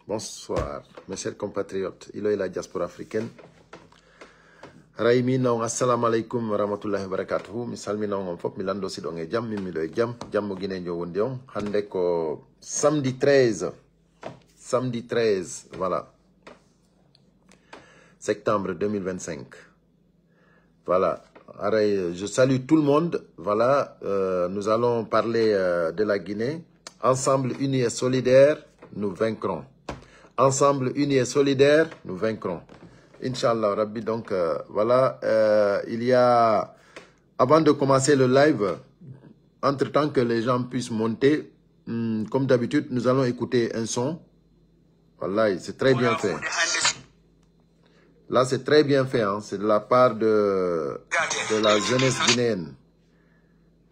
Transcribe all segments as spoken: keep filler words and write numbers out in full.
Bonsoir, mes chers compatriotes, iloy la diaspora africaine. Haray mi non, assalamu alaikum wa rahmatullahi wa barakatuhu. Mi salmina on fof, mi lando si ɗon e jam, min miɗo e jam, jammo Guinée jo wondi on. Hande ko samedi treize, samedi treize, voilà, septembre deux mille vingt-cinq. Voilà. Haray, je salue tout le monde. Voilà, euh, nous allons parler euh, de la Guinée. Ensemble, unis et solidaires, nous vaincrons. Ensemble, unis et solidaires, nous vaincrons. Inch'Allah Rabbi, donc euh, voilà, euh, il y a, avant de commencer le live, entre-temps que les gens puissent monter, hmm, comme d'habitude, nous allons écouter un son. Wallahi, c'est très bien fait. Là, c'est très bien fait, hein. C'est de la part de, de la jeunesse guinéenne.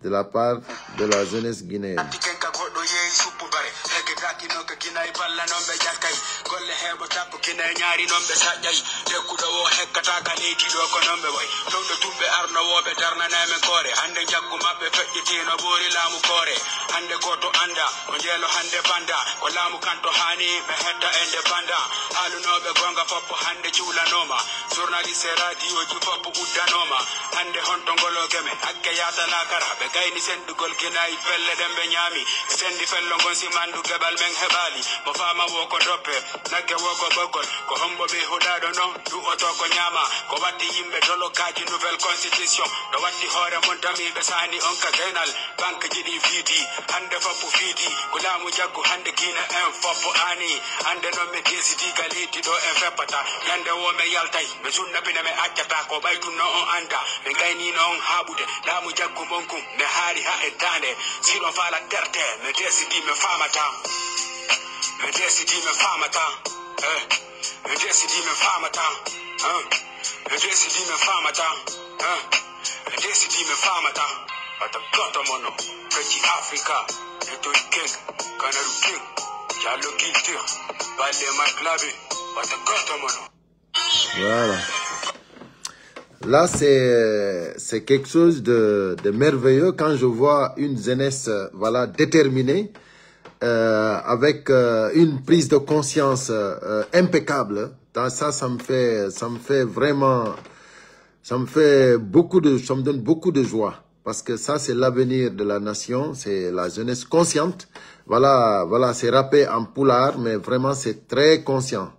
De la part de la jeunesse guinéenne. Atti ken ka goɗɗo yehi suppu bare. Hekkitaaki non ka Ginay balla non ɓe ƴakkay. Golle heɓo takko Ginay ñaari non ɓe saƴƴay. Lekkuɗo wo hekkata ka leydi ɗo ko non ɓe way. Towɗo tumɓe arnowooɓe darnanay men koore. Hande njaggu maɓɓe feƴƴitiino ɓoori laamu koore. Hande gooto anda ko njeelo hande banda. Ko laamu kan to hani ɓe hetta indépendant. Haalunooɓe gonga foppo hande cuulanooma. Journaliste e radioji foppo uddanooma. Hande honto ngolo geme hakke yaata laakara. Ɓe gayni sendugol Ginay pelle ɗen ɓe ñaami. Sendi fello ngon si mandu geɓal men heɓaali. Mo faama wo ko doppe, nagge wo ko ɓoggol. Ko hombo ɓe huɗaɗo non, du'oto ko ñaama. Ko watti yimɓe dolokaji nouvelle constitution. No watti hoore mon damiɓe sani on ka gaynal. Banque ji ɗi fiiti, hande foppo fiiti. Ko laamu jaggu hande Guinée en foppo aani. Hande non mi desidi ka leydi ɗo en feppata. Ñande wo mi yaltay, mi sunna pine mi accata. Ko ɓaytunno on anda, mi gaynino on haɓude. Laamu jaggu mon kun, mi haari ha e daande. Si ɗon faala terte, mi desidi mi famata. Mi desidi mi famata. Eh, mi desidi mi famata. Eh, mi desidi mi famata. Eh, mi desidi mi famata. Wata goto mono, Petit Africa, Little King, Canary King, Diallo Culture, Balle Mark Labi, wata goto mono. Voilà. Là, c'est, c'est quelque chose de, de merveilleux quand je vois une jeunesse, euh, voilà, déterminée, euh, avec euh, une prise de conscience euh, impeccable. Dans ça, ça me fait, ça me fait vraiment, ça me fait beaucoup de, ça me donne beaucoup de joie. Parce que ça, c'est l'avenir de la nation, c'est la jeunesse consciente. Voilà, voilà, c'est rappé en pulaar, mais vraiment, c'est très conscient.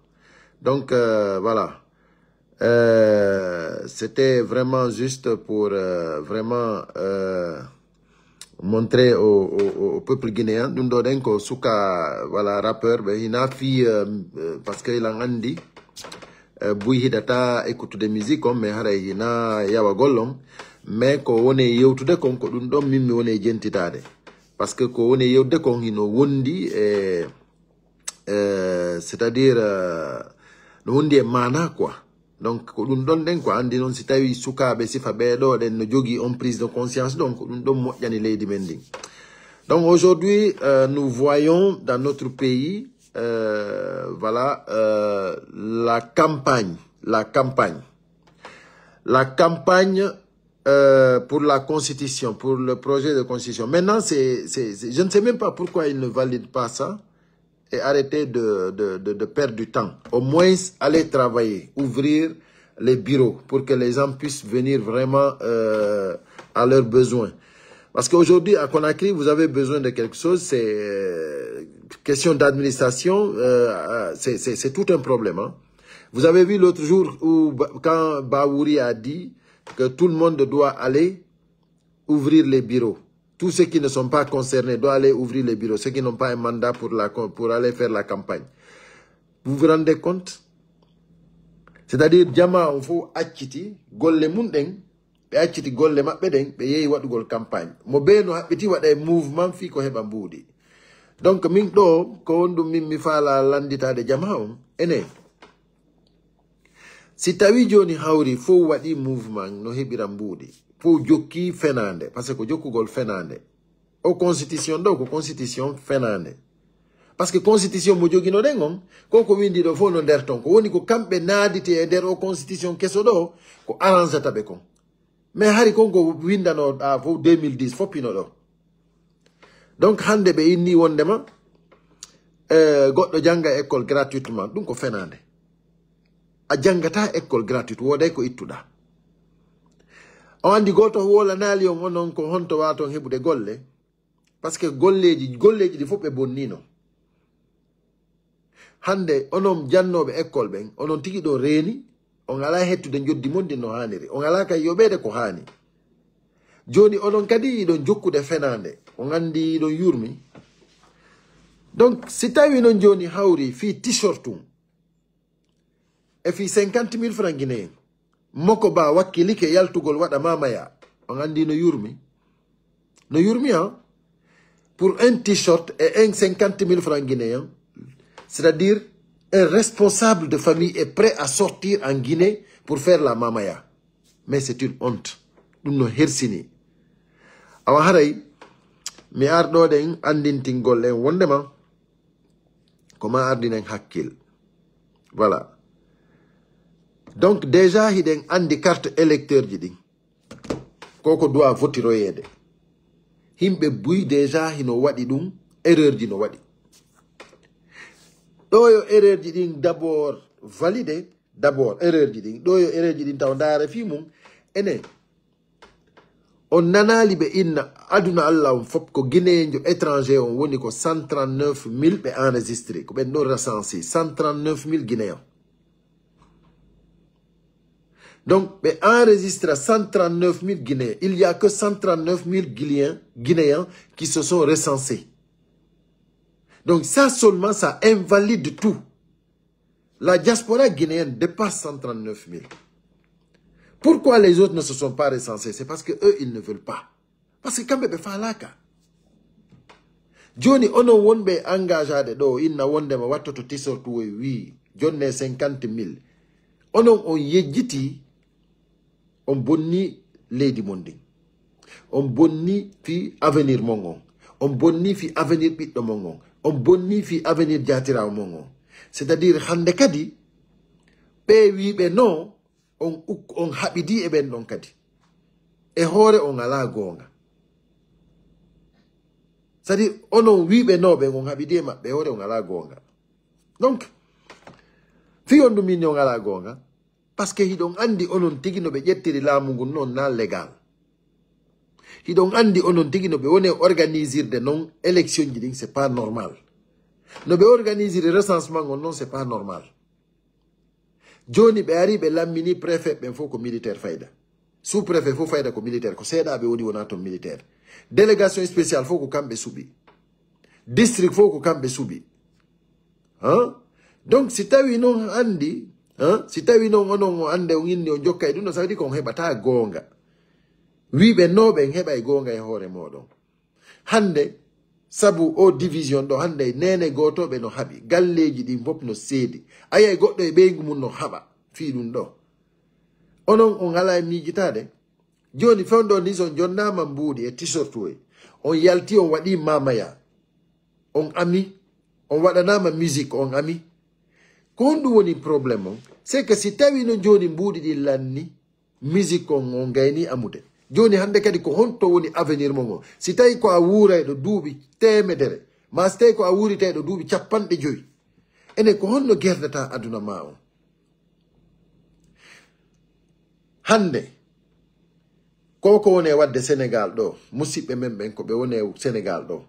Donc, euh, voilà. Euh, c'était vraiment juste pour euh, vraiment euh, montrer au, au, au peuple guinéen. Ɗum ɗo ɗen ko suka, voilà, rappeur, ɓe hina fi, euh, euh, parce que ilan andi, euh, buy hiɗata écoutude musique on, mais haray hina yawagol on. Mais ko woni yewtude kon, ko ɗum ɗon min mi woni jentitaade. Parce que ko woni yewtude kon hino wondi e euh, c'est-à-dire euh, no wondi e maana quoi. Donc ko ɗum ɗon ɗen ko andi noon, si tawi sukaaɓe sifa ɓeeɗo ɗen no jogii on prise de conscience ɗon, ko ɗum ɗon moƴƴani leydi men ndin. Donc aujourd'hui euh, nous voyons dans notre pays euh, voilà euh, la campagne, la campagne, la campagne euh, pour la constitution, pour le projet de constitution. Maintenant, c'est, c'est, c'est- je ne sais même pas pourquoi ils ne valident pas ça et arrêter de, de, de, de perdre du temps. Au moins, aller travailler, ouvrir les bureaux pour que les gens puissent venir vraiment euh, à leurs besoins. Parce qu'aujourd'hui, à Conakry, vous avez besoin de quelque chose, c'est euh, question d'administration, euh, c'est c'est- c'est tout un problème. Hein. Vous avez vu l'autre jour où, quand Bawouri a dit que tout le monde doit aller ouvrir les bureaux. Tous ceux qui ne sont pas concernés doivent aller ouvrir les bureaux, ceux qui n'ont pas un mandat pour, la, pour aller faire la campagne. Vous vous rendez compte? C'est-à-dire, jama on fof acciti golle mun ɗen, ɓe acciti golle maɓɓe ɗen, ɓe yehi waɗugol campagne. Mo bee no haɓɓiti waɗa e mouvement fii ko heɓa mbuuɗi. Donc min ɗo ko honɗum min mi faala lannditaade jama on ene. Si tawi jooni hawri fof waɗi mouvement no heɓira mbuuɗi, fof jokki fenaande, parce que ko jokkugol fenaande. O constitution ɗo ko constitution fenaande. Parce que constitution mo joginoɗen on, ko ko windi ɗo fof no nder ton. Ko woni ko kamɓe naaditi e nder o constitution keso ɗo, ko arrangata ɓe kon. Mais hari kon ko windano ɗa fof deux mille dix fof pino ɗo. Donc hannde ɓe inni wondema euh, E goɗɗo jannga école gratuitement, ɗum ko fenaande. A janngataa école gratuite, wooday ko ittuɗaa. On anndi gooto wolanaali on onon ko honto waaton heɓude golle, parce que golleeji, golleeji ɗi fof ɓe bonnino. Hannde onon jannooɓe école ɓen, onon tigi ɗo reeni, on alaa hettude njoddi mon ndin no haaniri, on alaa kay yoɓeede ko haani. Jooni onon kadi iɗon jokkude fenaande, on anndi iɗon yurmi. Donc, si tawi non jooni hawri fii t-shirt tun, e fii cinquante mille francs guinéen, Moko Ba wakkilike yaltugol waɗa mamaya, on anndi no yurmi. No yurmi, hein? Pour un t-shirt et un cinquante mille francs guinéens, c'est-à-dire un responsable de famille est prêt à sortir en Guinée pour faire la mamaya. Mais c'est une honte. Ɗum no hersini. Awa haray, mi arɗo ɗen anndintingol en wondema ko ma ardinen hakkil. Voilà. Donc déjà hiɗen anndi carte électeur ji ɗin. Ko ko doit votiroyeede. Himɓe buy déjà hino waɗi ɗum, erreur ji no waɗi. Ɗo yo erreur ji ɗin d'abord validé, d'abord erreur ji ɗin. Ɗo yo erreur ji ɗin taw ndaare fii mum. Ene, on nanaali ɓe inna aduna Alla on fof ko Guinéen jo étranger on woni ko cent trente-neuf mille ɓe enregistré, ko ɓen ɗon recensé, cent trente-neuf mille Guinéens. Donc, ɓe enregistra cent trente-neuf mille Guinéens. Il y a que cent trente-neuf mille Guinéens, Guinéens qui se sont recensés. Donc, ça seulement, ça invalide tout. La diaspora guinéenne dépasse cent trente-neuf mille. Pourquoi les autres ne se sont pas recensés? C'est parce que eux, ils ne veulent pas. Parce que kamɓe ɓe faalaaka. Jooni onon wonɓe engagade ɗo inna wondema wattoto tisortuwoy wii jonne cinquante mille. Onon on yejjiti, on bonni leydi mon ndin. On bonni fii avenir mon on. On bonni fii avenir ɓiɗɗo mon on. On bonni fii avenir jaatiraawo mon on. C'est-à-dire hannde kadi ɓe wiiɓe non, on uk-, on haɓidii e ɓen ɗon kadi. E hoore on alaa goonga. C'est-à-dire, onon wiiɓe non ɓen on haɓidii e maɓɓe, e hoore on alaa goonga. Donc, fii on ɗum inni on alaa goonga, parce que hiɗon anndi onon tigi no ɓe ƴettiri laamu ngun non na légal. Hiɗon anndi onon tigi no ɓe woni organisirde non élection ji ɗin, c'est pas normal. No ɓe organisiri recensement on non, c'est pas normal. Jooni ɓe ari ɓe lammini préfet ɓen fof ko militaire fayda. Sous-préfet fof fayda ko militaire, ko seeɗaaɓe woni wona ton militaire. Délégation spéciale fof ko kamɓe suɓi. District fof ko kamɓe suɓi. Hein? Donc si tawi non anndi, hein? Si tawi non onon o annde on inni on jokka e ɗum ɗo, ça veut dire ko on heɓata goonga. Wiiɓe non ɓen heɓay goonga e hoore mooɗon. Hannde, sabu o division ɗo, hannde neene gootooɓe no haɓi, galleeji ɗin fof no seedi. A yiyay goɗɗo e ɓeyngu mum no haɓa fii ɗum ɗo. Onon, on alaa e miijitaade? Jooni, fewndo ni, so on jonnaama mbuuɗi e tisortuwoy, on yalti, on waɗi mamaya, on ami, on waɗanaama musique, on ami. Ko honɗum woni problème on? C'est que si tawi no jooni mbuuɗi ɗin lanni, musique on, on gayni amude. Jooni hannde kadi ko honto woni avenir mon on? Si tawi ko a wuurayɗo duuɓi teemedere, maa si tawi ko a wuuritayɗo duuɓi cappanɗe jowi, ene ko honno gerdata aduna ma on? Hannde, ko ko woni e waɗde Sénégal ɗo, musiɓɓe men ɓen ko ɓe woni e Sénégal ɗo.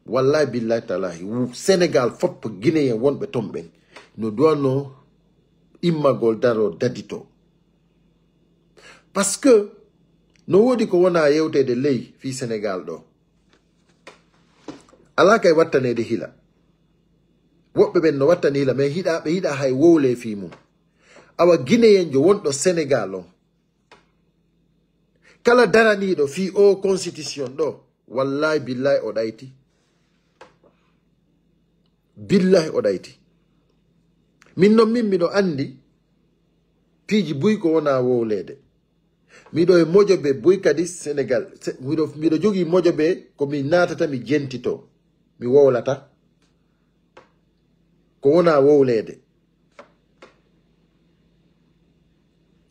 Wallahi billahi talahi, wu-, Sénégal fof, Guinéen wonɓe ton ɓen, no duwano immagol daro dadito. Parce que no woodi ko wona yewteede ley fii Sénégal ɗo. Alaa kay wattaneede hila. Woɓɓe ɓen no wattani hila, mais hiɗa, ɓe hiɗa hay wowle fii mum. Awa Guinéen jo wonɗo Sénégal on, kala daraniiɗo fii o constitution ɗo, wallahi billahi o ɗayti. Billahi o ɗayti. Min non min miɗo anndi piiji buy ko wona wowleede. Miɗo e mojobe buy kadi Sénégal. Se-, miɗo, miɗo jogii mojobe ko mi naatata mi jentito. Mi wowlata. Ko wona wowleede.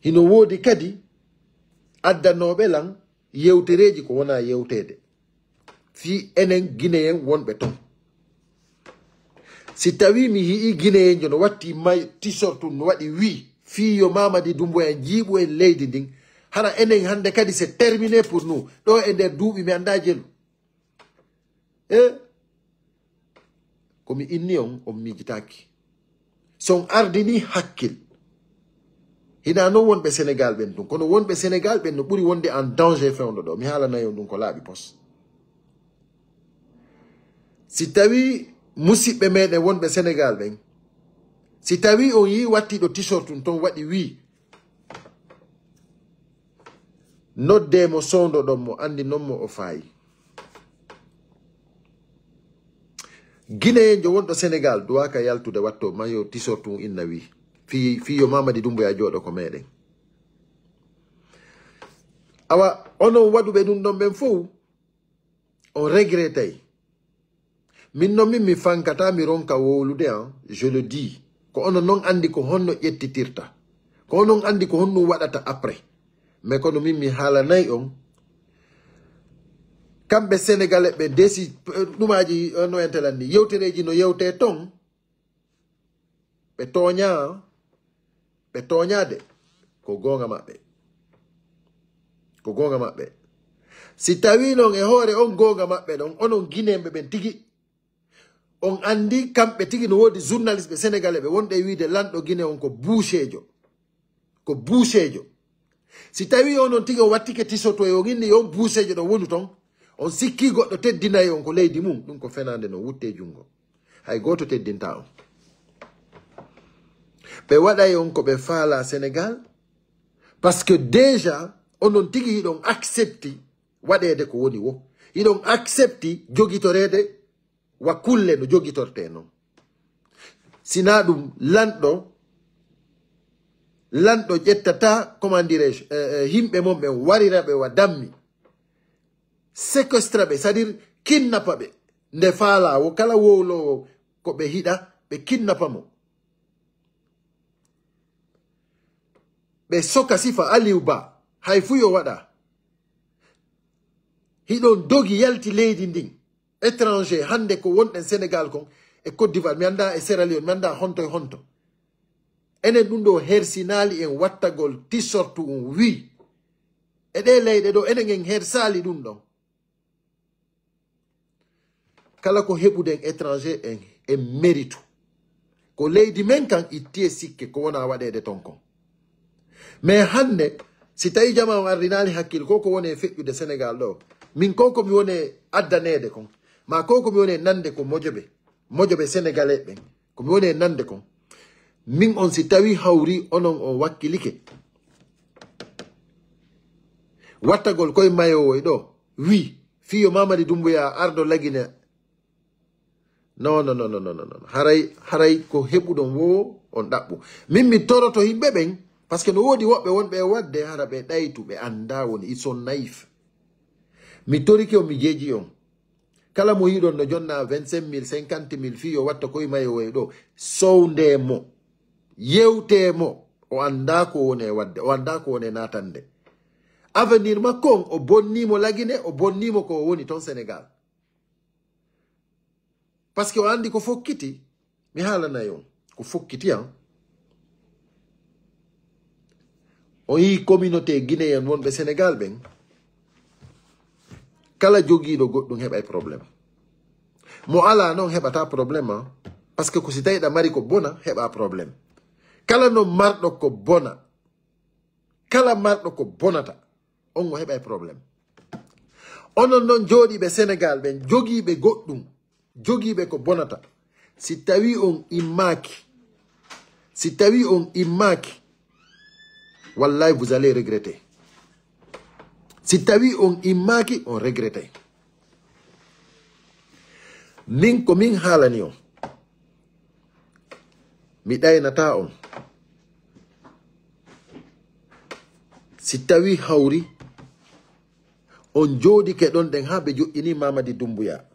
Hino woodi kadi addanooɓe lan yewtereeji ko wona yewteede fii enen Guinéen wonɓe ton. Si tawii mi yi'ii Gineyenjo no watti may t-shirt no waɗi wi, fii yo Mamadi Doumbouya jiiɓu en leydi ndin, hara enen hannde kadi c'est terminé pour nous. Ɗoo e nder duuɓi mi anndaa jelu. E ko mi inni on, on miijitaaki. So on ardinii hakkil, hinaa non wonɓe Senegaal ɓen tun, kono wonɓe Senegaal ɓen no ɓuri wonde en danger fewndo ɗoo. Mi haalanay on ɗun ko laaɓi pos. Si tawii musiɓɓe meɗen wonɓe Senegaal ɓen, si tawii on yi'ii wattiiɗo t-shirt tun ton waɗi wi, noddee mo, sowndoɗon mo, anndinon mo o faayi. Gineyenjo wonɗo Senegaal duwaaka yaltude watto mayo t-shirt tun inna wi. Fii, fii yo Mamadi Doumbouya jooɗo ko meɗen. Awa, onon waɗuɓe ɗun ɗon ɓen fow, on regrettay. Min non min mi fankataa mi ronka wowlude an, je le dis. Ko onon non anndi ko honno ƴettitirta. Ko onon anndi ko honno waɗata après. Mais kono min mi haalanay on. Kamɓe Senegalais ɓe desi ɗumaaji no entelan ni. Yewtereeji no yewtee ton. Ɓe tooñaa, ɓe tooñaade. Ko goonga maɓɓe. Ko goonga maɓɓe. Si tawii non e hoore on goonga maɓɓe ɗon, onon Gineeɓe ɓen tigi, on anndi kamɓe tigi no woodi journaliste ɓe Senegalais ɓe wonɓe e wiide lanɗo Gine on ko buuseejo. Ko buuseejo. Si tawii onon tigi on wattike t-shirt e on inni yo on buuseejo ɗon wonu ton, on sikkii goɗɗo teddinay on ko leydi mum, ɗun ko fenaande non, wuttee junngo. Hay gooto teddintaa on. Ɓe waɗay on ko ɓe faalaa Senegaal, parce que déjà onon tigi hiɗon accepti waɗeede ko woni wo. Hiɗon accepti jogitoreede wa kulle no jogitortee non. Sinaa ɗun lanɗo, lanɗo ƴettata, comment dirais-je, eh, eh, yimɓe mon ɓen warira ɓe wa dammi. Séquestra ɓe, c'est-à-dire kidnappa ɓe. Nde faalaa wo kala wowloowo ko ɓe hiɗa, ɓe kidnappa mo. Ɓe soka sifa Aliou Ba, hay fuu yo waɗa. Hiɗon dogi yalti leydi ndin. Étranger, hannde ko wonɗen Senegaal kon, e Côte d'Ivoire, mi anndaa e Sierra Leone, mi anndaa honto e honto. Enen ɗun ɗoo hersinaali en wattagol t-shirt un wi. E ɗee leyɗe ɗoo, enen en hersaali ɗun ɗon. Kala ko heɓuɗen étranger en, en méritu. Ko leydi men kan itti e sikke ko wona waɗeede ton kon. Mais hannde, si tawi jamaa on ardinaali hakkil ko ko woni e feƴƴude Senegaal ɗoo, min ko ko mi woni e addaneede kon, ma ko ko mi woni e nande ko mojobe, mojobe Senegalais ɓen, ko mi woni e nande kon, min on si tawi hawri onon on wakkilike, wattagol koye mayo woy ɗoo, wi, fii yo Mamadi Doumbouya ardo lagine. Non, non, non, non, non, non. Haray, haray ko heɓuɗon wo on ɗaɓɓu. Min mi toroto yimɓe ɓen, parce que no woodi woɓɓe wonɓe e waɗde, hara ɓe ɗaytu, ɓe anndaa woni, ils sont naïfs. Mi torike on, mi jeeji on. Kala mo yiɗon no jonna vingt-cinq mille, cinquante mille, fii yo watta koye mayo woy ɗoo, sowndee mo. Yewtee mo. O anndaa ko woni e waɗde, o anndaa ko woni e naatande. Avenir makko on, o bonnii mo lagine, o bonnii mo ko o woni ton Senegaal. Parce que o anndi ko fokkiti, mi haalanay on, ko fokkiti an. On yii communauté guinéen wonɓe Senegaal ɓen, kala jogiiɗo goɗɗum heɓay problème. Mo alaa non heɓataa problème, ah. Parce que ko si tawi ɗa mari ko bona, heɓa problème. Kala no marɗo ko bona, kala marɗo ko bonata, on o heɓay problème. Onon non jooɗiiɓe Senegaal ɓen, jogiiɓe goɗɗum, jogiiɓe ko bonata. Si tawi on immaaki, si tawi on immaaki, wallahi, vous allez regretter. Si tawi on immaaki, on regrettay. Min ko min haalani on. Mi ɗaynataa on. Si tawi hawri, on jooɗike ɗon ɗen haa ɓe joƴƴini Mamadi Doumbouya.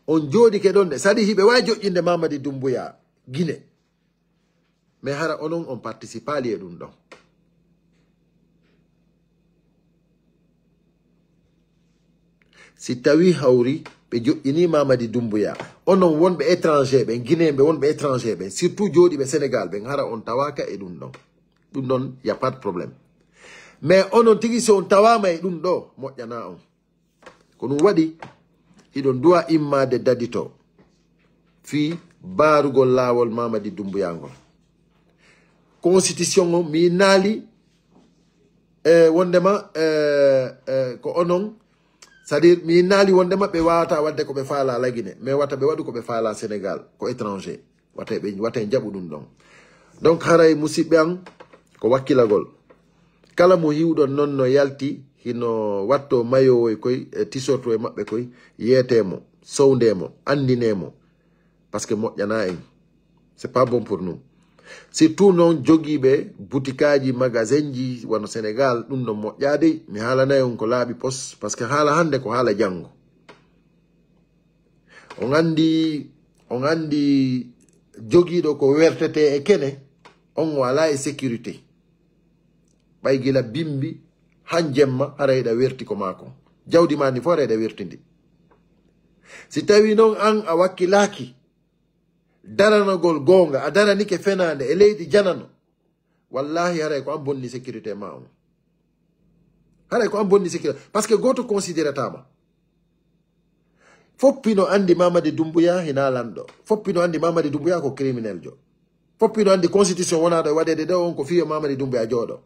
On jooɗike ɗon ɗen. Sadi hiɓe waawi joƴƴinde Mamadi Doumbouya Gine. Mais hara onon on participaali e ɗum ɗon. Si tawi hawri, Ɓe joƴƴinii Mamadi Doumbouya. Onon wonɓe étranger ɓen, Guinéen ɓe wonɓe étranger ɓen, surtout jooɗiiɓe Sénégal ɓen, hara on tawaaka e ɗum ɗon. Ɗum ɗon, y a pas de problème. Mais onon tigi, si on tawaama e ɗum ɗo, moƴƴanaa on. Ko ɗum waɗi, hiɗon duwa immaade dadito fii baarugol laawol Mamadi Doumbouya ngol. Constitution on, mi innaali, eh, wondema, eh, eh, ko onon, c'est-à-dire, mi innaali wondema ɓe waawata waɗde ko ɓe faalaa Lagine, mais wata ɓe waɗu ko ɓe faalaa Sénégal, ko étranger. Wata ɓe, wata en jaɓu ɗum ɗon. Donc, haray musidɓe an, ko wakkilagol. Kala mo hiwɗon non no yalti, hino watto mayowoy koy, e tisortoy maɓɓe koy, yeetee mo, sowndee mo, anndinee mo. Parce que moƴƴanaa en. C'est pas bon pour nous. Surtout non jogiiɓe butikaaji, magasinji, wano Sénégal, ɗum ɗon moƴƴaade. Mi haalanay on ko laaɓi pos, parce que haala hannde ko haala janngo. On anndi, on anndi jogiiɗo ko wertetee e kene, on o alaa e sécurité. Ɓay gila bimbi, han jemma, hara hiɗa werti ko maa kon. Jawdi maa ndi fof hara hiɗa werti ndi. Si tawii non an a wakkilaaki daranagol goonga, a daranike fenaande e leydi janano, wallaahi haray ko an bonni sécurité maa on. Haray ko an bonni sécurité. Parce que gooto considérataama. Fof hino anndi Mamadi Doumbouya hinaa lanɗo. Fof hino anndi Mamadi Doumbouya ko criminel jo. Fof hino anndi constitution wonaaɗo e waɗeede ɗo on ko fii yo Mamadi Doumbouya jooɗo.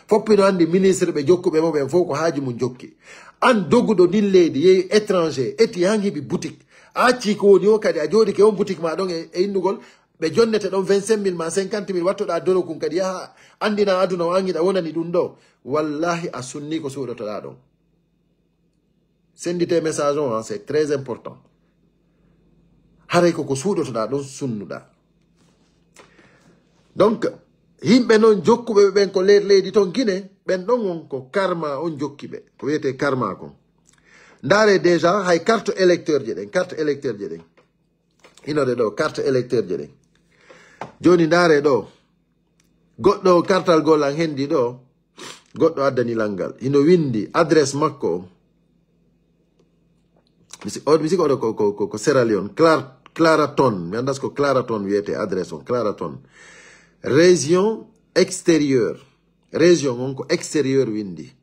Fof hino anndi ministre ɓe jokkuɓe mo ɓen fof ko haaju mum jokki. An doguɗo ndin leydi, yehi étranger, eti han heɓi boutique. A accii ko woni o kadi, a jooɗike on boutique maa ɗon e, e innugol, ɓe jonnete ɗon vingt-cinq mille maa cinquante mille, wattoɗaa dorokun kadi yaha anndina aduna o an hiɗa wonani ɗum ɗo. Wallaahi a sunnii ko suuɗotoɗaa ɗon. Sendite message on, hein, c'est très important. Haray ko ko suuɗotoɗaa ɗon sunnuɗaa. Donc, yimɓe non jokkuɓe ɓe ɓen ko le-, leydi ton Gine, ɓen ɗon on ko karma on jokki ɓe. Ko wiyetee karma kon. Ndaare déjà hay carte électeur je ɗen, carte électeur je ɗen. Inode ɗo, carte électeur je ɗen. Jooni ndaare ɗo. Goɗɗo kartal gol an hendi ɗo. Goɗɗo addani lan ngal. Hino windi adresse makko on. Mi si-, o, mi siko oɗo ko, ko, ko, ko Sierra Leone. Clar-, Claraton. Mi anndaa si ko Claraton wiyetee adresse on. Claraton. Région extérieure. Région on ko extérieur windi.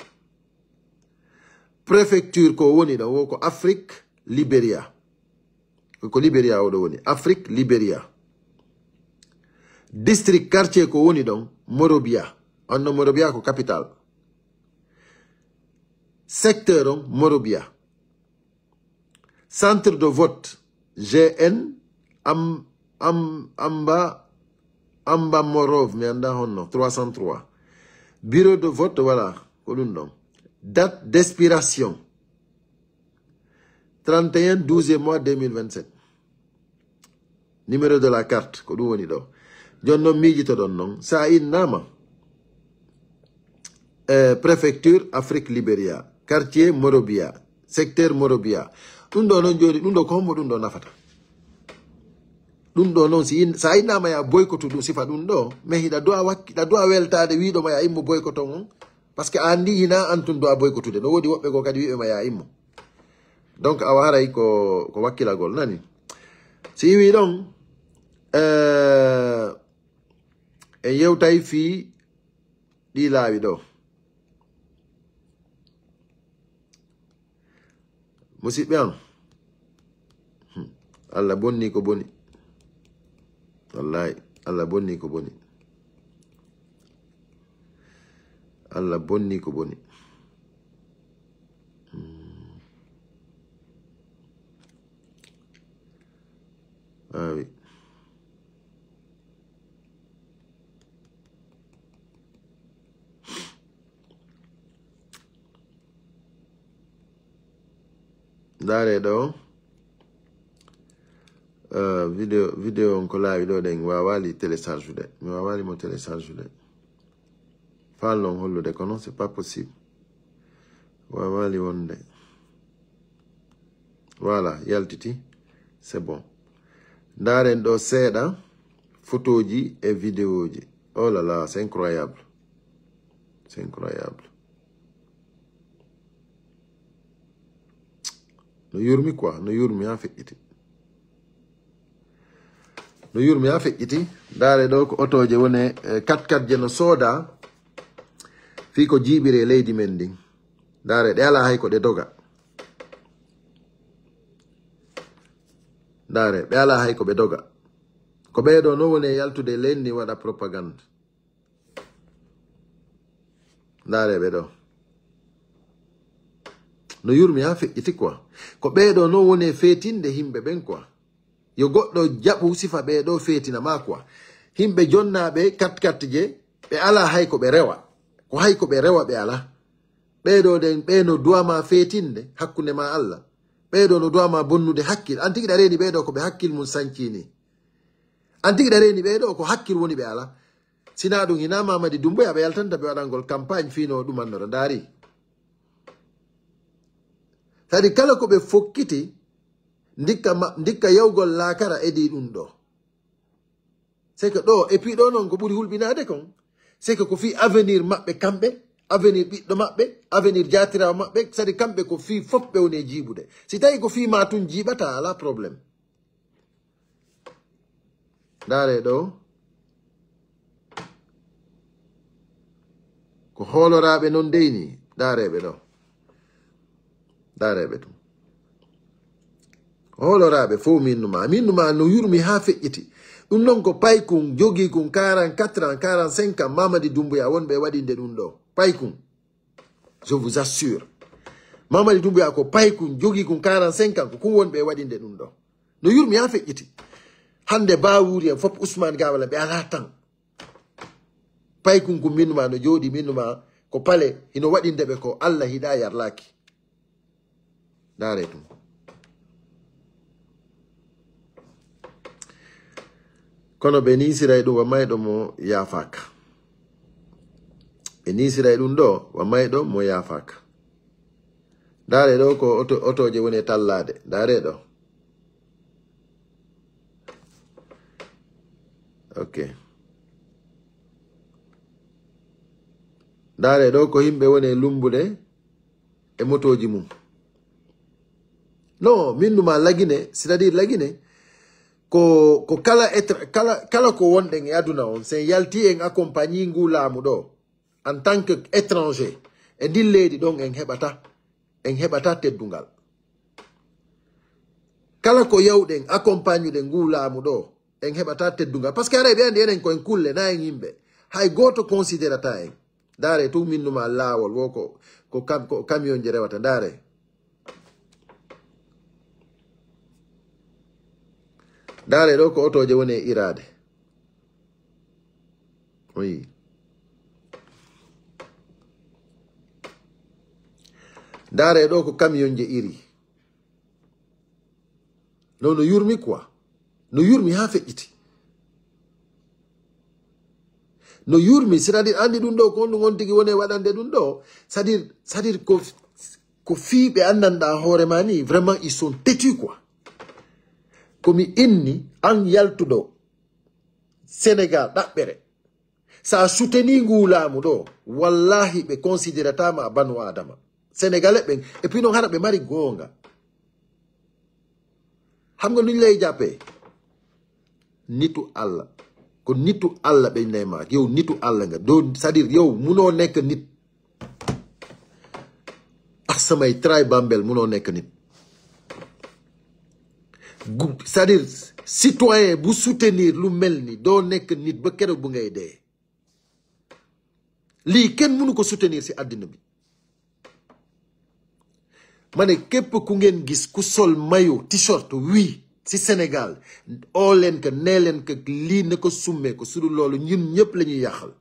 Préfecture ko woni ɗon, wo ko Afrique, Liberia. Ko Liberia oɗo woni. Afrique, Liberia. District, quartier ko woni ɗon, Monrovia. On no Monrovia ko capital. Secteur on, Monrovia. Centre de vote, G N, am, am, amba, amba Morov, mi anndaa honno, trois cent trois. Bureau de vote, voilà, ko ɗum ɗon. Date d'expiration, trente et un douze mois deux mille vingt-sept. Numéro de la carte, ko ɗum woni ɗo. Jooni non miijitoɗon non. Sa innaama, eh, préfecture Afrique Liberia, quartier Morobia, secteur Morobia. Ɗum ɗo non jooni, ɗum ɗo ko hommo ɗum ɗo nafata? Ɗum ɗo non, si in-, sa innaama ya boycottu ɗum sifa ɗum ɗo, mais hiɗa du'a wakki-, hiɗa du'a weltaade wiiɗo ma ya immo boycotton on. Parce que a anndi hinaa an tun du'a boycottude. No woodi woɓɓe goo kadi wi'ɓe ma ya immo. Donc, awa haray ko, ko wakkilagol, nani? Si iwi ɗon, eh, en yewtay fii ɗii laawi ɗo. Musidɓe am, hmm, Allah bonni ko boni. Wallahi, Allah bonni ko boni. Allah bonni ko boni. Hmm. Ah oui. Ndaare ɗo. Euh, vidéo, vidéo on ko laawi ɗo ɗen, mi waawaali télécharge de. Mi waawaali mo télécharge de. Faalno on hollude, kono c'est pas possible. Waawaali wonde. Voilà, yaltiti. C'est bon. Ndaaren ɗo seeɗa fotooji e vidéoji. Oh là là, c'est incroyable. C'est incroyable. No yurmi quoi, no yurmi haa feƴƴiti. No yurmi haa feƴƴiti. Ndaare ɗoo ko otooje woni, eh, kat kat je no sooda fii ko jiiɓiri e leydi men ndin. Ndaare, ɗe alaa hay ko ɗe doga. Ndaare, ɓe alaa hay ko ɓe doga. Ko ɓee ɗoo no woni e yaltude e leydi ndin waɗa propagande. Ndaare ɓe ɗoo. No yurmi haa feƴƴiti quoi. Ko ɓee ɗoo no woni e feetinde yimɓe ɓen quoi. Yo goɗɗo jaɓu sifa ɓee ɗoo feetina ma quoi. Yimɓe jonnaaɓe kat kat je, ɓe alaa hay ko ɓe rewa. Ko hay ko ɓe rewa ɓe alaa. Ɓee ɗoo ɗen, ɓee no duwa ma feetinde hakkunde ma Alla. Ɓee ɗoo no duwa ma bonnude hakkil. An tigi ɗa reeni ɓee ɗoo ko ɓe hakkil mun sancii nii. An tigi ɗa reeni ɓee ɗoo ko hakkil woni ɓe alaa. Sinaa ɗun, hinaa Mamadi Dumbuya ɓe yaltanta ɓe waɗangol campagne fii no ɗumannora. Ndaari. Sadi kala ko ɓe fokkiti, ndikka ma-, ndikka yawgol laakara edii ɗun ɗoo. C'est que ɗoo, et puis ɗoo non ko ɓuri hulɓinaade kon. C'est que ko fii avenir maɓɓe kamɓe, avenir ɓiɗɗo maɓɓe, avenir jaatiraawo maɓɓe, sadi kamɓe ko fii fof ɓe woni e jiiɓude. Si tawii ko fii maa tun jiiɓata, alaa problème. Ndaare ɗoo. Ko hooloraaɓe non dey nii. Ndaareeɓe ɗoo. Ndaareeɓe tun. Hooloraaɓe fow minnuma. Minnuma no yurmi haa feƴƴiti. Ɗun non ko paykun jogii kun quarante-quatre ans, quarante-cinq ans, Mamadi Dumbuya wonɓe e waɗinde ɗun ɗoo. Paykun. Je vous assure. Mamadi Dumbuya ko paykun jogii kun quarante-cinq ans, ko kun wonɓe e waɗinde ɗun ɗoo. No yurmi haa feƴƴiti. Hannde Bawuri en fof Ousmane Gawala ɓe alaa tan. Paykun kun minnuma no jooɗii, minnuma ko pale, hino waɗinde ɓe ko Alla hiɗaa yarlaaki. Ndaare tun. Kono ɓe niisiray ɗun wa mayɗo mo yaafaaka. Ɓe niisiray ɗun ɗoo wa mayɗo mo yaafaaka. Ndaare ɗoo ko oto-, otooje woni e tallaade. Ndaare ɗoo. Ok. Ndaare ɗoo ko yimɓe woni e lumbude e motooji mun. Non, minnuma Lagine, c'est-à-dire Lagine, ko, ko kala étra-, kala, kala ko wonɗen e aduna on, sen yalti en accompagné nguu laamu ɗoo, en tant que étranger, e ndin leydi ɗon en heɓata, en heɓata teddungal. Kala ko yawɗen, accompagnuɗen nguu laamu ɗoo, en heɓata teddungal. Parce que haray ɓe andi enen ko en kulle, na en yimɓe. Hay gooto considérata en. Ndaare tun minnuma laawol, wo ko, ko kam-, ko camion je rewata. Ndaare. Ndaare ɗoo ko otooje woni e iraade. Oui. Ndaare ɗoo ko camion je iri. Non no yurmi quoi. No yurmi haa feƴƴiti. No yurmi, c'est-à-dire, andi ɗun ɗoo, ko honɗun on tigi woni e waɗande ɗun ɗoo. C'est-à-dire, c'est-à-dire ko, ko fii ɓe anndanɗaa hoore maa nii, vraiment, ils sont têtus, quoi. Ko mi inni, an yaltuɗo Sénégal ɗaɓɓere. Sa soutenir nguu laamu ɗoo, wallahi ɓe considérata ma banu Adama. Sénégalais ɓen, et puis non hara ɓe mari goonga. Xam nga nuñ lay jàppee? Nitu Alla. Ko nitu Alla ɓe nay ma. Yow nitu Alla nga. Doo, c'est-à-dire yow munoo nekk nit. Ah, samay try Bambel munoo nekk nit. Gu-, c'est-à-dire citoyen bu soutenir lu mel ni doo nekk nit ba keroog bu ngay dee. Lii kenn mënu ko soutenir ci àddina bi. Ma ne képp ku ngeen gis ku sol maillot, t-shirt, wii ci Sénégal, oo leen ko, nee leen ko lii na ko summee ko, su dul loolu ñun ñëpp la ñuy yàqal.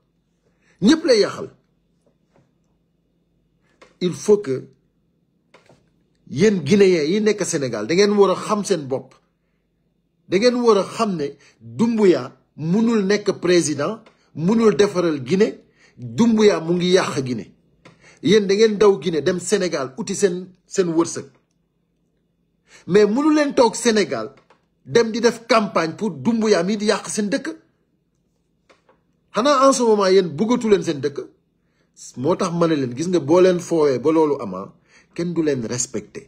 Ñëpp lay yàqal. Il faut que yéen Guinéens yi nekk Sénégal, da ngeen war a xam seen bopp. Da ngeen war a xam ne Doumbouya munul nekk président, munul defaral Guinée. Doumbouya mu ngi yàq Guinée. Yéen da ngeen daw Guinée dem Sénégal uti seen, seen wërsëg. Mais munu leen toog Sénégal dem di def campagne pour Doumbouya mii di yàq seen dëkk. Xanaa en ce moment yéen bëggatu leen seen dëkk? Moo tax ma ne leen, gis nga, boo leen foowee ba loolu ama, kenn du leen respecté.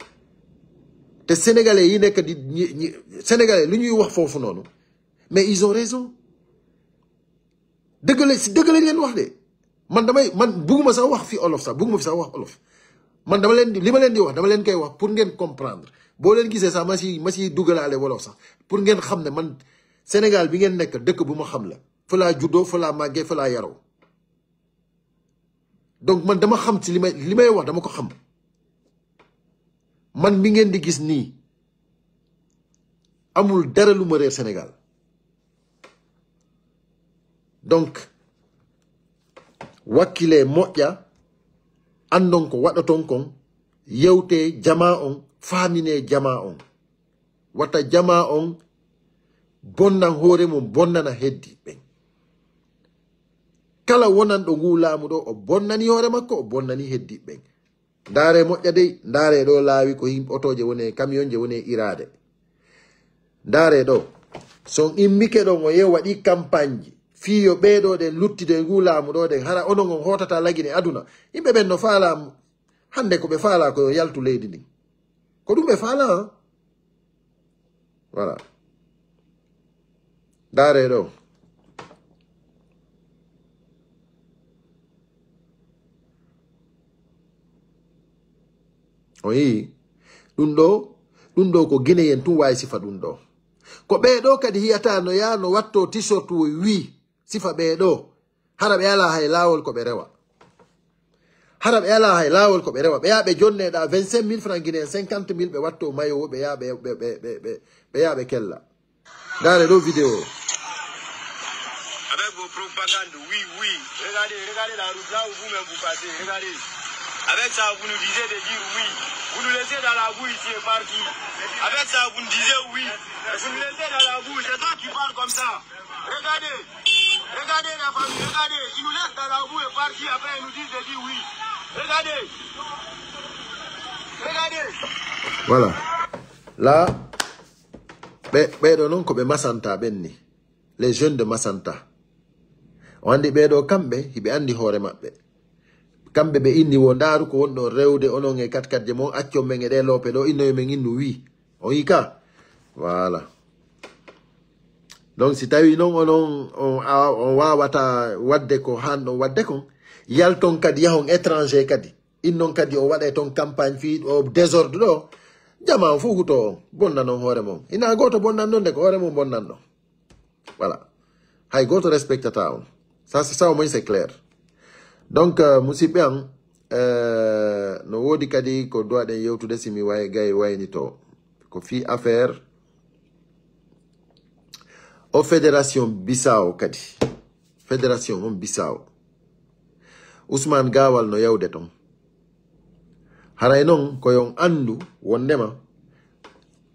Sénégalais yi nekk di ñi ñi Sénégalais lu ñuy wax foofu noonu, mais ils ont raison. Dëgg la, si dëgg la ngeen wax de. Man damay man bugguma sax wax fi olof sax, bugguma fi sax wax olof. Man dama leen di li ma leen di wax, dama leen koy wax pour ngeen comprendre. Boo leen gisee sax ma si ma si dugalaale wolof sax, pour ngeen xam ne man Sénégal bi ngeen nekk, dëkk bu ma xam la. Fa laa juddoo, fa laa màggee, fa laa yaroo. Donc man dama xam ci li may li may wax, dama ko xam. Man mi ngeen di gis nii, amul dara lu ma réer Sénégal. Donc, wakkilee moƴƴa, anndon ko waɗoton kon, yewtee jamaa on, faaminee jamaa on. Wata jamaa on bonnan hoore mum, bonnana heddi ɓen. Kala wonanɗo nguu laamu ɗoo, o bonnani hoore makko, o bonnani heddi ɓen. Ndaaree moƴƴa dey, ndaaree ɗoo laawi ko yimɓe otooje woni e kamiyonje woni e iraade. Ndaaree ɗoo. So on immike ɗon, o yew waɗi kampaanji fii yo ɓee ɗoo ɗen luttido e nguu laamu ɗoo ɗen, hara onon on hootata lagine aduna. Yimɓe ɓen no faalaa, hannde ko ɓe faalaa ko yo yaltu leydi ndin. Ko ɗum ɓe faalaa, han. Voilà. Ndaaree ɗoo. O yii. Ɗum ɗoo, ɗum ɗoo ko Guinéen tun waawi sifa ɗum ɗoo. Ko ɓee ɗoo kadi hiyata no yaa no wattoo t-shirt o wii sifa ɓee ɗoo. Hara ɓe alaa hay laawol ko ɓe rewa. Hara ɓe alaa hay laawol ko ɓe rewa. Ɓe yaa ɓe jonnee ɗaa vingt-cinq mille francs guinéens, cinquante mille ɓe wattoo mayo o, ɓe yaa ɓe, ɓe, ɓe, ɓe, ɓe, ɓe yaa ɓe kella. Ndaaree ɗoo vidéo o. Avec vos propagandes, oui, oui. Regardez, regardez la route, là où vous-même vous passez, regardez. Avec ça, vous nous disiez de dire oui. Vous nous laissez dans la boue ici et partout. Avec ça, vous nous disiez oui. Vous nous laissez dans la boue, c'est toi qui parles comme ça. Regardez, regardez la famille, regardez. Ils nous laissent dans la boue et partout, après ils nous disent de dire oui. Regardez. Regardez. Voilà. Là, ɓe, ɓee ɗoo non ko ɓe Masanta ɓen ni. Les jeunes de Masanta. O anndi ɓee ɗoo kamɓe, hiɓe anndi hoore maɓɓe. Kamɓe ɓe inni wo ndaaru ko woni ɗon rewde onon e katkatje mon, accon men e ɗee loope ɗoo, innoyo men innu wii. On yii ka? Voilà. Donc si tawii non onon on, a- on waawata waɗde ko haanɗon waɗde kon, yalton kadi yahon étranger kadi. Innon kadi o waɗay ton campagne fii o désordre ɗoo. Jamaa on fof hutoo on, bonnanon hoore mon. Hinaa gooto bonnan non de, ko hoore mon bonnan non. Voilà. Hay gooto respectata on. Ça, c'est ça, au moins, c'est clair. Donc, euh, musidɓe an, euh, no woodi kadi ko duwaɗen yewtude si mi way, gay waynito. Ko fii affaire o fédération Bissau kadi. Fédération on Bissau. Ousmane Gawal no yawde ton. Haray non ko yon anndu wondema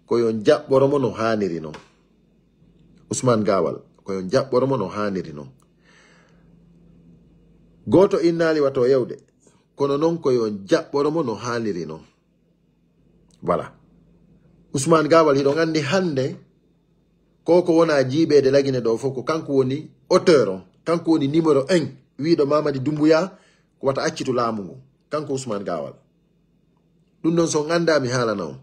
ko yon jaɓɓoro mo no haaniri non. Ousmane Gawal, ko yon jaɓɓoro mo no haaniri non. Gooto innaali wato yewde, kono non ko yon jaɓɓoro mo no haaniri non. Voilà. Ousmane Gawal, hiɗon anndi hannde ko ko wona jiiɓeede Lagine ɗoo fof, ko kanko woni auteur on, kanko woni numéro un, wiiɗo Mamadi Doumbouya, ko wata accitu laamu ngu. Kanko Ousmane Gawal. Ɗum ɗon so on anndaa mi haalana on.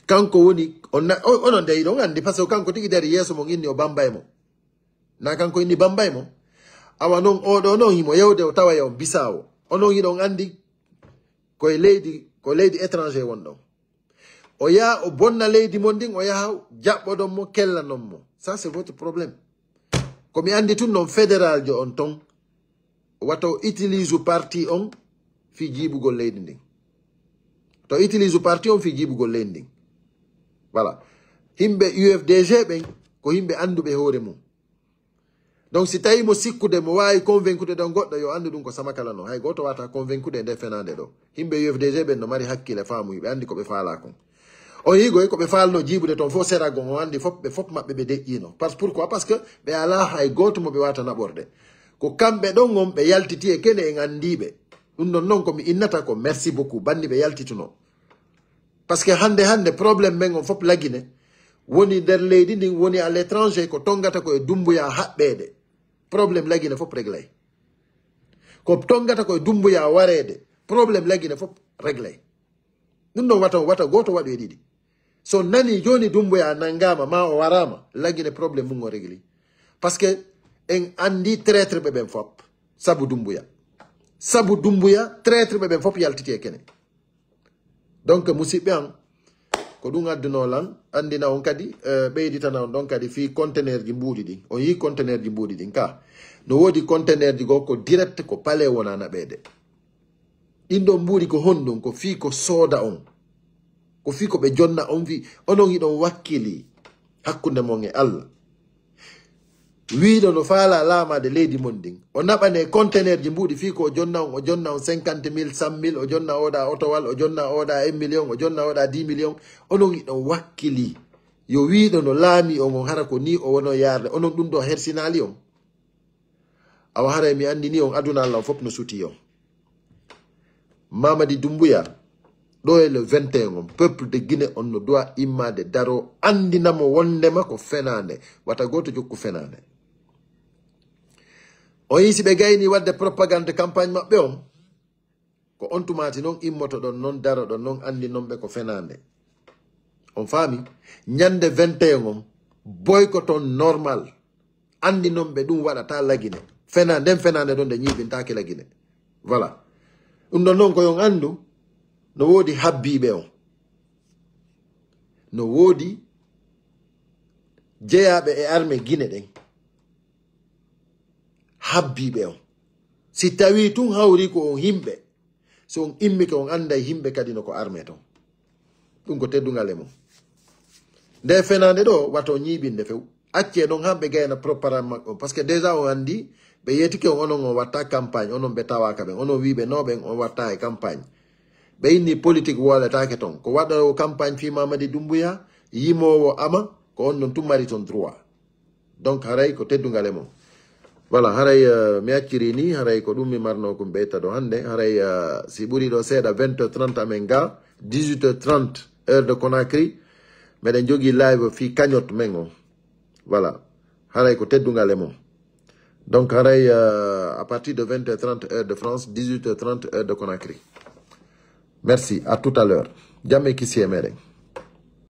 Kanko woni, on na- o- onon dey ɗon anndi, parce que kanko tigi dari yeeso mon inni o Bamba e mo. Na kanko inni Bamba e mo. Awa non, oo ɗoo non himo yewde o tawa e on Bisaawo. Onon hiɗon anndi ko e leydi, ko leydi étranger won ɗon. O yaha o bonna leydi mon ndin, o yaha jaɓɓodon mo, kellanon mo. Ça, c'est votre problème. Ko mi anndi tun non fédéral jo on ton. Wata o utilise parti on fii jiiɓugol leydi ndin. To utilise parti on fii jiiɓugol leydi ndin. Voilà. Himɓe U F D G ɓen ko himɓe annduɓe hoore mum. Donc si tawi mo sikkude, mo waawi convaincude ɗon goɗɗo, yo anndu ɗum ko Samakala non. Hay gooto wata convaincude e nde fenaande ɗo. Himɓe U F D G ɓen no mari hakkile faamu, ɓe anndi ko ɓe faalaa kon. O yiigoy ko ɓe faalno jiiɓude ton fof seragon, o anndi fof, ɓe fof maɓɓe ɓe deƴƴiino. Parce, pourquoi? Parce que ɓe alaa hay gooto mo ɓe wata naɓorde. Ko kamɓe ɗon on ɓe yaltiti e kene en anndiiɓe. Ɗum ɗon non ko mi innata ko merci beaucoup, banni ɓe yaltituno. Parce que hannde, hannde problème men on fof Lagine woni nder leydi ndin, woni à l'étranger, ko tongata ko e Dumbuya haɓɓeede. Problème Lagine fof réglé. Ko tongata ko e Dumbuya wareede. Problème Lagine fof réglé. Ɗum ɗon wata, wata gooto waɗu e ɗiɗi. So nani jooni Dumbuya nangama ma o warama, Lagine problème mum o régli. Parce que en andi traitre ɓe ɓen fop. Sabu Dumbuya. Sabu Dumbuya, traitre ɓe ɓen fop yaltiti e kene. Donc, musidɓe an, ko ɗum adduno lan, andina on kadi, eh, ɓeyditana on ɗon kadi fii conteneur ji mbuuɗi ɗin. On yii conteneur ji mbuuɗi ɗin ka. No woodi conteneur ji goo ko direct ko palais wona naɓeede. Ɗin ɗon mbuuɗi ko honɗum? Ko fii ko sooda on. Ko fii ko ɓe jonna on fii. Onon hiɗon wakkili hakkunde mon e Allah. Wiiɗo no faala laamaade leydi mon ndin. O naɓane conteneur ji mbuuɗi fii ko o jonna on, o jonna on cinquante mille, cent mille, o jonna oɗa otowal, o jonna oɗa un million, o jonna oɗa dix million. Onon hiɗon wakkili. Yo wiiɗo no laami on, on hara ko nii o wono yaarde. Onon ɗum ɗo hersinaali on. Awa haray mi andini on aduna Allah on fof no suti on. Mamadi Dumbuya, ɗo e le vingt et un on, peuple de Guinée on no doit immade daro, andina mo wondema ko fenaande, wata gooto jokku fenaande. On yii si ɓe gayni wadde propagande campagne maɓɓe on, ko on tumaati non immoto ɗon non, daro ɗon non, andi non ɓe ko fenaande. On faami? Ñande vingt et un on, boycott on normal. Andi non ɓe ɗum waɗata Lagine. Fena-, nden fenaande ɗon nde ñiiɓintaake Lagine. Voilà. Ɗum ɗon non ko yon andu, no woodi habbiiɓe on. No woodi jeyaaɓe e armée Guinée ɗen. Habbiiɓe on. Si tawii tun hawri ko on himɓe, so on immike, on anday himɓe kadi no ko armée ton. Ɗum ko teddungal e mon. Nde fenaande ɗo, wato ñiiɓinde few. Accee non han ɓe gayna propagande maɓɓe on. Parce que déjà on andi, ɓe yeetike on, onon on watta campagne, onon ɓe tawaaka ɓen, onon wiiɓe no ɓen on watta e campagne. Ɓe inni politique wooletaake ton. Ko waɗoowo campagne fii Mamadi Dumbuya, yimoowo ama, ko on non tun mari ton droit. Donc, haray ko teddungal e mon. Voilà, haray, euh, mi acciri ni, haray ko ɗum mi marno ko mi ɓeyta ɗo hannde. Haray, euh, si ɓuri ɗo seeɗa, vingt heures trente amen ga, dix-huit heures trente, heure de Conakry. Meɗen jogii live fii cagnotte men on. Voilà. Haray ko teddungal e mon. Donc, haray, euh, à partir de vingt heures trente, heure de France, dix-huit heures trente, heure de Conakry. Merci, à tout à l'heure. Jam e kisiyee meɗen.